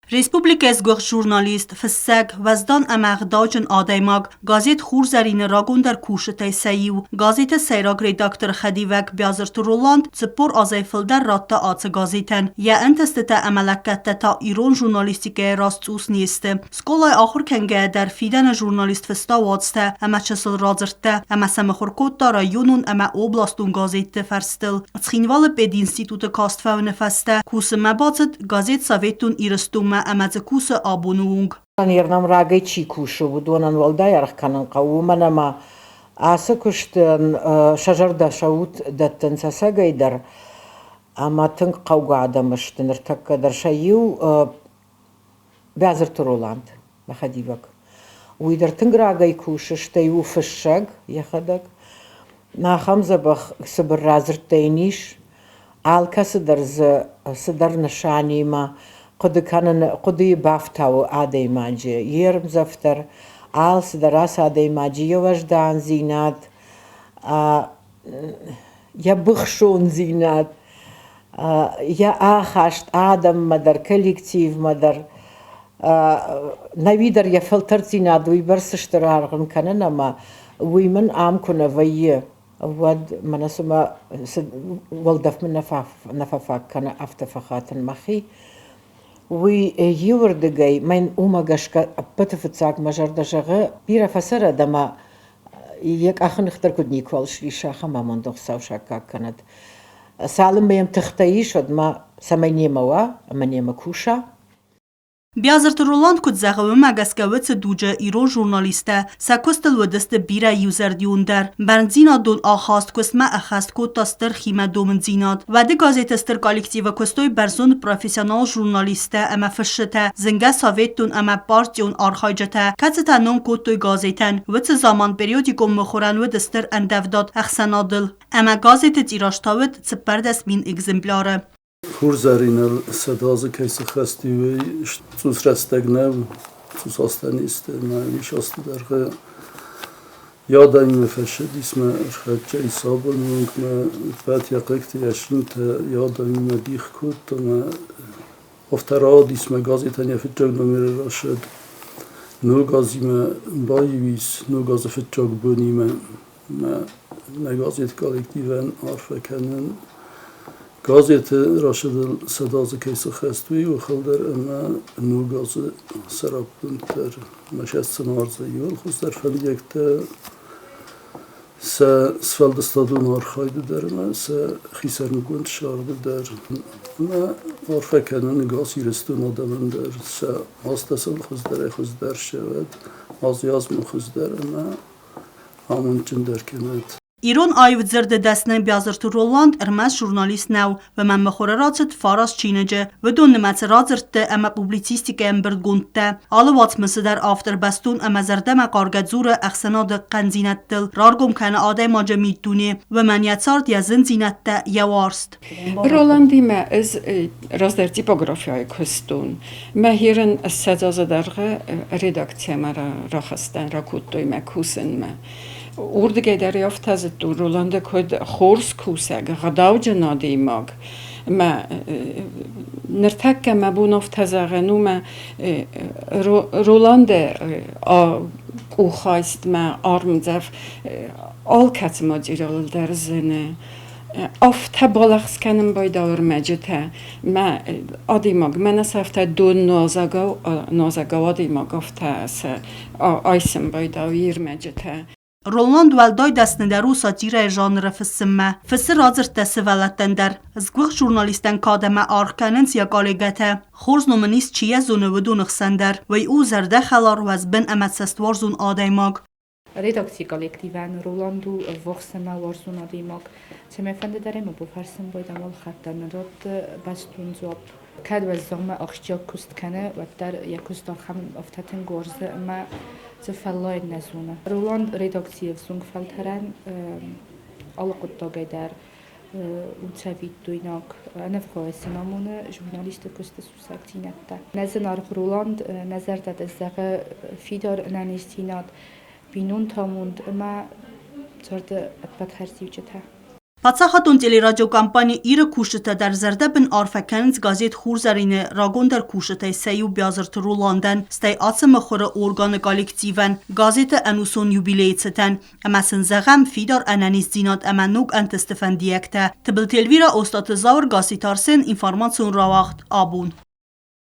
Республикӕйы сгуыхт журналист, фыссӕг, уӕздан ӕмӕ ӕгъдауджын адӕймаг, газет «Хурзӕрин»-ы рагондӕр кусджытӕй сӕ иу, газеты сӕйраг редакторы хӕдивӕг Биазырты Роланд 40 азӕй фылдӕр радта ацы газетӕн. Йӕ ӕнтыстытӕ ӕмӕ лӕггӕдтӕ та ирон журналистикӕйы раз цъус не сты. Скъолайы ахуыр кӕнгӕйӕ дӕр фидӕны журналист фыста уацтӕ ӕмӕ чысыл радзырдтӕ ӕмӕ сӕ мыхуыр кодта районон ӕмӕ областон газетты фӕрстыл. Цхинвалы пединституты каст фӕуыны фӕстӕ кусынмӕ бацыд газет «Советон Ирыстонмӕ» ӕмӕ дзы кусы абоны онг. Ныр рагӕй чи кусы, уыдонӕн уӕлдай аргъ кӕнын хъӕуы, уымӕн ӕмӕ ацы куыстӕн сӕ зӕрдӕ сӕ уд дӕттынц ӕцӕгӕй дӕр ӕмӕ тынг хъӕугӕ адӕм сты ныртӕккӕ дӕр. Сӕ иу Бязырты Роланд, мӕ хӕдивӕг. Уый дӕр тынг рагӕй кусы, стӕй у фыссӕг йӕхӕдӕг. Ахӕм дзӕбӕх цыбыр радзырдтӕ йын ис. Алкӕцы дӕр дзы цыдӕр нысанимӕ хъуыды кӕнын, хъуыдыйы бафтауы адӕймаджы. Йе рмдзӕф дӕр, алцыдӕр ацы адӕймаджы йӕ уӕздандзинад, йӕ быхсондзинад, йӕ ахаст адӕммӕ дӕр, коллективмӕ дӕр. Нӕуи дӕр йӕ фӕлтӕрддзинад уыйбӕрц стыр аргъ ын кӕнын ӕмӕ уый мын ам куы нӕ вӕййы, уӕд мӕнӕ цыма уӕлдӕф мын нӕ фӕфаг кӕны, афтӕ фӕхатын мӕхи. Уый иуырдыгӕй мӕн уымӕ гӕсгӕ ӕппӕты фыццаг мӕ зӕрдӕ зӕгъы, бирӕ фӕцӕрӕд ӕмӕ йӕ къахы ных дӕр куыд никуал срисы, ахӕм амонд Хуыцау саккаг кӕнӕд. Цалынмӕ йӕм тыхтӕ ис, уӕдмӕ цӕмӕй немӕ уа ӕмӕ немӕ куса. Биазырты Роланд куыд зӕгъы, уымӕ гӕсгӕ уыцы дуджы ирон журналисттӕ сӕ куыстыл уыдысты бирӕ иузӕрдиондӕр. Бӕрндзинадон ахаст куыстмӕ ӕххӕст кодта стыр химӕдомындзинад. Уӕды газеты стыр коллективы куыстой бӕрзонд профессионал журналисттӕ ӕмӕ фысджытӕ, зынгӕ советтон ӕмӕ партион архайджытӕ, кӕцытӕ ном кодтой газетӕн. Уыцы заман периодикон мыхуырӕн уыд стыр ӕндӕвдад ӕхсӕнадыл, ӕмӕ газеты тираж та уыд 14 000 экземпляры. Хурзӕриныл 100 азы кӕй сыххӕсти, уый цъус рӕстӕг нӕу, цъус азтӕ не сты ӕмӕ ис азты дӕргъы йӕ адӕмимӕ фӕссыдис мӕ ӕрхӕццӕ ис абоны онг мӕ ӕппӕт йӕ хъыгты, йӕ цинтӕ йӕ адӕмимӕ дих кодта ӕмӕ афтӕ рауадис мӕ газетӕн йӕ фыццаг номеры рацыд ног азимӕ баиу ис ног азы фыццаг бонимӕ. Мӕ нӕ газет коллективӕн арфӕ кӕнын. Газеты рацыдыл 100 азы кӕй сыххӕст, уый охыл дӕр ӕмӕ ног азы сӕраппонд дӕр мӕ сӕ уарзы иууыл хуыздӕр фӕндиӕгтӕ сӕ сфӕлдыстадон архайды дӕр ӕмӕ сӕ хисӕрмагонд царды дӕр. Ӕмӕ арфӕ кӕнын ӕгас Ирыстоны адӕмӕн дӕр сӕ азтӕ сыл хуыздӕрӕй-хуыздӕр ссӕуӕд, аз-азмӕ хуыздӕр ӕмӕ амондджындӕр кӕнӕд. Ирон аив дзырды дӕсны Биазырты Роланд ӕрмӕст журналист нӕу, уымӕн мыхуыры рацыд фараст чиныджы, уыдон нымӕцы радзырдты ӕмӕ публицистикӕйы ӕмбырдгондтӕ. Алы уацмысы дӕр автор бӕстон ӕмӕ зӕрдӕмӕхъаргӕ дзуры ӕхсӕнады хъӕндзинӕдтыл, раргом кӕны адӕймаджы миддуне, уымӕн йӕ цард, йӕ зындзинӕдтӕ, йӕ уарзт. Роландимӕ ӕз раздӕр типографияйы куыстон. Мӕхирӕн 20 азы дӕргъы редакциямӕ рахастан, ракодтой мӕ кусынмӕ. Уырдыгӕй дӕр афтӕ зыдтон, Роланды куыд хорз кусӕг, ӕгъдауджын адӕймаг. Мӕ ныртӕккӕ мӕ бон афтӕ зӕгъын у, мӕ Роланды къухайст, мӕ армдзӕф алкӕцы материалыл дӕр зыны. Афтӕ балӕгъз кӕнын байдауы ӕрмӕджытӕ. Мӕ адӕймаг мӕнӕ сӕ афтӕ дон нуазӕгау, нуазӕгау адӕймаг афтӕ сӕ айсын байдауы йе рмӕджытӕ. Роланд уӕлдай дӕсныдӕр у сатирӕйы жанры фыссынмӕ. Фыссы радзырдтӕ сывӕллӕттӕн дӕр. Сгуыхт журналисттӕн кад ӕмӕ аргъ кӕнынц йӕ коллегӕтӕ. Хорз ном ын ис, чи йӕ зоны, уыдоны хсӕн дӕр. Уый у зӕрдӕхӕлар, уӕзбын ӕмӕ цӕстуарзон адӕймаг. Редакцийы коллективӕн Роланд у ӕввахс ӕмӕ уарзон адӕймаг. Цӕмӕйфӕнды дӕр ӕм бафӕрсын байдам алхаттӕн радты бӕстон дзуапп. Кӕд уӕззаумӕ ахсджиаг куыст кӕны, уӕддӕр йӕ куыст ахӕм афтӕ тынг уарзы ӕмӕ дзы фӕллайын нӕ зоны. Роланд редакцийы ӕвзонг фӕлтӕрӕн алы хъуыддагӕй дӕр у цӕвиттойнаг, ӕнӕвгъауӕй сын амоны журналисты куысты сусӕгдзинӕдтӕ. Нӕ зынаргъ Роланд, нӕ зӕрдӕ дӕ зӕгъы фидар ӕнӕниздзинад, бинонты амонд ӕмӕ царды ӕппӕт хӕрзиуджытӕ. Паддзахадон телерадиокомпани Ир-ы кусджытӕ дӕр зӕрдӕбын арфӕ кӕнынц газет Хурзӕрин-ы рагондӕр кусджытӕй сӕ иу Биазырты Роландӕн, стӕй ацы мыхуыры органы коллективӕн, газеты ӕнусон юбилейы цытӕн. Ӕмӕ сын зӕгъӕм фидар ӕнӕниздзинад ӕмӕ ног ӕнтысты фӕндиӕгтӕ. Тыбылты Эльвирӕ, Остъаты Зауыр, Гасситы Арсен, информацион рауагъд «Абон».